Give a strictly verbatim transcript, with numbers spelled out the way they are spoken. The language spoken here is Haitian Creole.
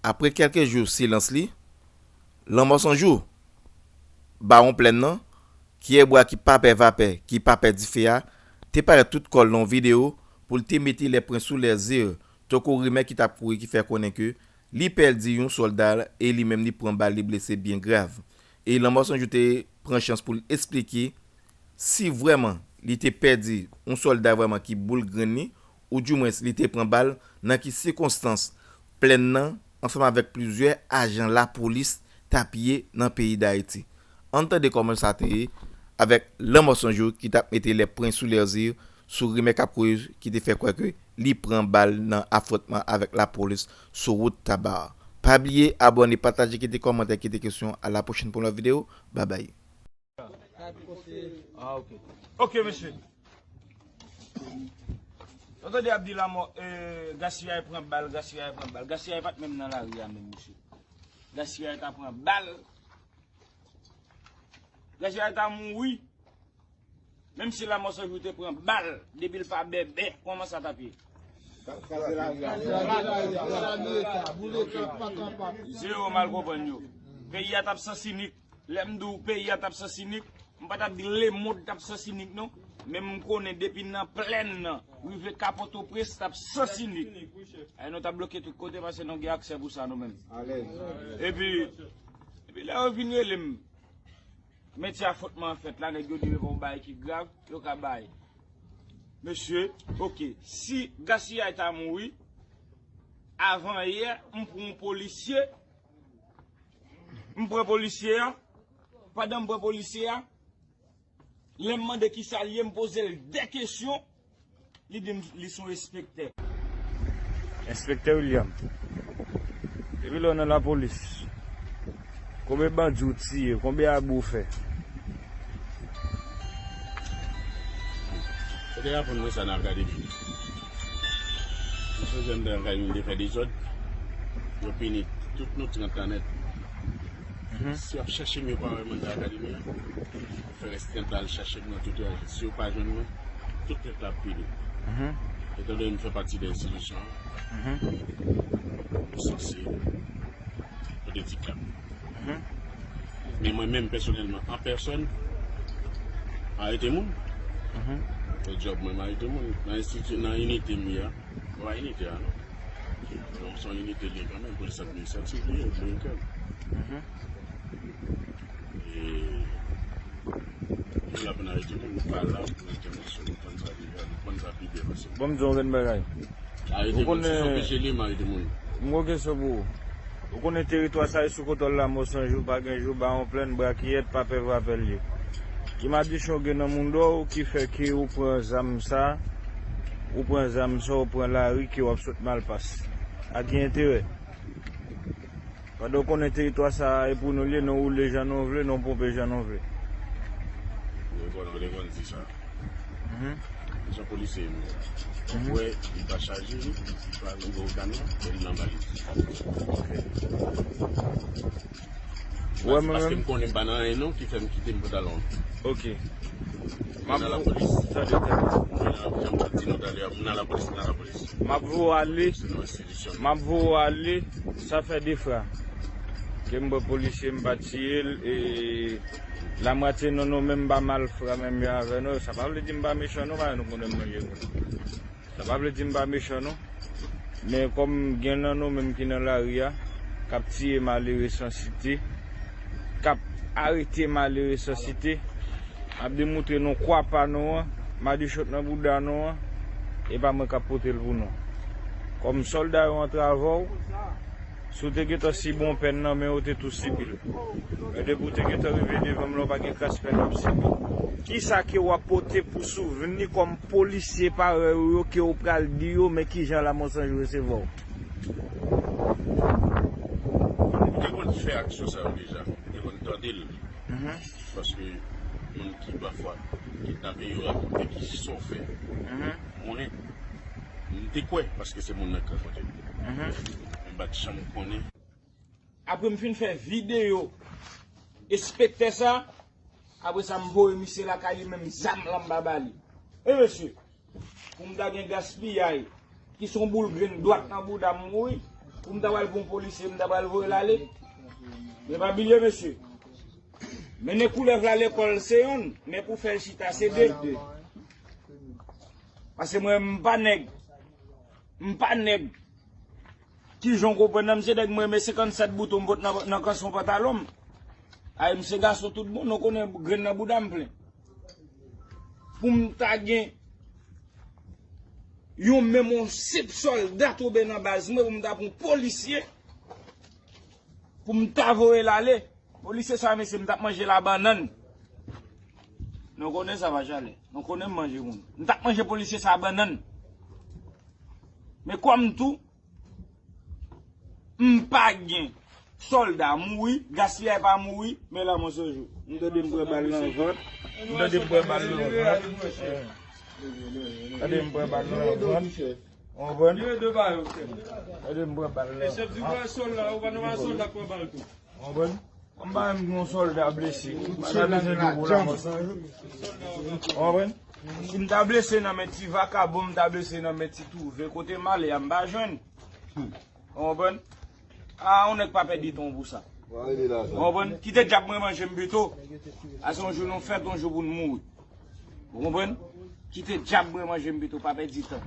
Apre kèlke jou silans li, Lanmò San Jou, Bawon Plèn nan, Kiyè Bwa ki pa pè vapè, ki pa pè dife a, te parèt tout kò l nan yon videyo pou l te mete lè pwen sou lè zir, tankou rimè ki t ap kouri ki fè konnen ke li pèdi yon sòlda l e li menm li pran bal, li blese byen grav. E Lanmò San Jou te pran chans pou l esplike si vrèman li te pèdi yon sòlda vrèman ki boul grenn li, oudimwens li te pran bal, nan ki sikonstans Plèn nan ansanm avèk plizyè ajan lapolis t ap ye nan peyi Dayiti. Ann tande kòman sa te ye avèk Lanmò San Jou ki t ap mete lè pwen sou lè zir sou rimè k ap kouri ki te fè kwè ke li pran bal nan afwontman avèk lapolis sou wout Taba a. Pa bliye abòne, pataje, kite kòmantè, kite kesyon. A la pwochèn pou yon lòt videyo. Babay. Ah, ok. Ok, mesye. Ou tande y ap di Lanmò, eh, Gaspillage pran bal, Gaspillage pran bal. Gaspillage pa t menm nan lari a menm, mesye. Gaspillage ta pran bal. Gaspillage ta mouri. Menm si Lanmò San Jou te pran bal, depi l pa bèbè, kòman sa t ap ye? Kraze lari a. Kraze lari a. Sa nou eta, boule eta pa kapab. Zewo mal konprann yo. Peyi a t ap sans inik. Lè m di w peyi a t ap sans inik, m pa t ap di lemonn t ap sans inik non. Men m konnen depi nan Plèn nan rive ka Pòtoprens t ap sans inik. Ay nou t ap bloke tout kote paske nou gen aksè pou sa nou menm. Epi, epi lè yo vin rele m, men ti afwontman an fèt la, nèg yo di yo gen yon bagay ki grav, yo ka bay. Mesye, ok, si Gaspillage ta mouri, avan yè, m pran yon polisye, m pran polisye a, pandan m pran polisye a, lè m mande kisa l ye, m poze l de kesyon, li di m li se yon enspektè. Enspektè William, depi lè w nan lapolis, konbyen bandi w tiye, konbyen abi w fè? Yo te aprann mwen sa nan akademi. M sonje m te nan akademi, m te fè dezòd. Yo pini tout nou trant lan nèt. Si y ap chèche m, yo pa wè mwen nan akademi an. Fè rès trant lan al chache m nan tout raj. Si yo pa jwenn mwen, tout trant lan ap pini. Etandone m fè pati de enstitisyon an, m sanse pote ti klap. Men mwen menm pèsonèlman, an pèsòn, arete moun. Se djòb mwen, m arete moun. Nan enstiti, nan inite m ye a, mwen pa inite a non. Donk se yon inite l ye kanmenm, polis administratif li ye, dominiken. E nou la pou n arete moun, nou pa la pou entèvansyon, nou konn sa deja, nou konn sa pi byen pase moun. Bon, m di w yon grenn bagay. Arete moun, si se yon peche li ye, m arete moun. M gon kesyon pou ou. Ou konnen teritwa sa e sou kontwòl Lanmò San Jou, pa gen jou, Bawon Plèn, Brakiyèt, pa pè vapè l ye. Ki madichon w gen nan moudon w ki fè ke ou pran zam sa, ou pran zam sa, ou pran lari ke w ap sot Malpas? A ki enterè? Pandan w konnen teritwa sa a e pou nou l ye, nou woule jan nou vle, nou ponpe jan nou vle. Yo konn, yo konn di sa. Jan polisye yo ye. Ou wè, li pa chaje, li pa nan gwo kanè, men li nan valiz. Ou wè mwen menm? Paske m konnen m pa nan anyen non ki fè m kite m pantalon an. Ok. M ap voye, tande, tande. Mwen nan, jan m t ap di nou talè a, m nan lapolis, m nan lapolis. M ap voye w ale. M ap voye w ale, sa fè de fwa ke m pran polisye, m pa tiye l, e lamwatye nan nou menm pa malfra menm jan avè nou. Sa pa vle di m pa mechan non, paske nou konnen m manje moun. Sa pa vle di m pa mechan non. Men kòm gen nan nou menm ki nan lari a, k ap tiye malere san site, k ap arete malere san site, ap demoutre nou kwa pa nou an, madichon nan bouda nou an, e pa mwen k ap pote l pou nou. Kòm sòlda yo antrave w, si w te gentan sibi yon pèn nan men w, ou te tou sibi l. Men depi w te gentan rive devan m la, w pa gen kras pèn w ap sibi. Kisa ke w ap pote pou souvni kòm polisye parèy ou yo ke w pral di yo men kijan Lanmò San Jou resevwa w? M te konn fè aksyon sa yo deja. M te konn tande l. Paske moun ki pafwa kidnape yo rakonte ki sa w fè. Mwen, m te kwè paske se moun nan k rakonte m. Men m pa t janm konnen. Apre m fin fè videyo enspektè sa, apre sa m voye misye lakay li, menm zam lan m pa ba li. E mesye, pou m ta gen gaspiyay ki se yon boul grenn dwat nan bouda m mouri, Pou m ta pral pran yon polisye, m ta pral voye l ale. Men pa bliye, mesye. Mennen koulèv la lekòl se yonn, men pou fè l chita se de. Paske mwen, m pa nèg. M pa nèg. Kijan w konprann nan, m se nèg mwen, men senkannsèt bouton m pot nan, nan kanson pantalon m. Ay, m se gason tout bon, nou konnen grenn nan bouda m plen. Pou m ta gen yon menm yon senp sòlda tonbe nan baz mwen, pou m ta pran yon polisye, pou m ta voye l ale. Polisye sa, mesye, m t ap manje labannann. Nou konnen sa pa chale. Nou konnen m manje moun. M t ap manje polisye sa bannann. Men kòm tou, m pa gen sòlda mouri, gaspiyay pa mouri, men lanmò se jou. M tande m pran bal nan vant. M tande m pran bal nan vant. Tande m pran bal nan vant. Ou konprann? Tande m pran bal nan vant. Ou konprann? Kòm pa menm yon sòlda blese, m pa ta bezwen di w pou lanmò san jou. Ou konprann? Si m ta blese nan men ti vakabon, m ta blese nan men ti touve, kote m ale a, m pa jwenn. Ou konprann? A, yon nèg pa pèdi tan pou sa. Ou konprann? Kite dyab mwen manje m pito. A se yon jou nou fèt, yon jou pou n mouri. Ou konprann? Kite dyab mwen manje m pito, pa pèdi tan.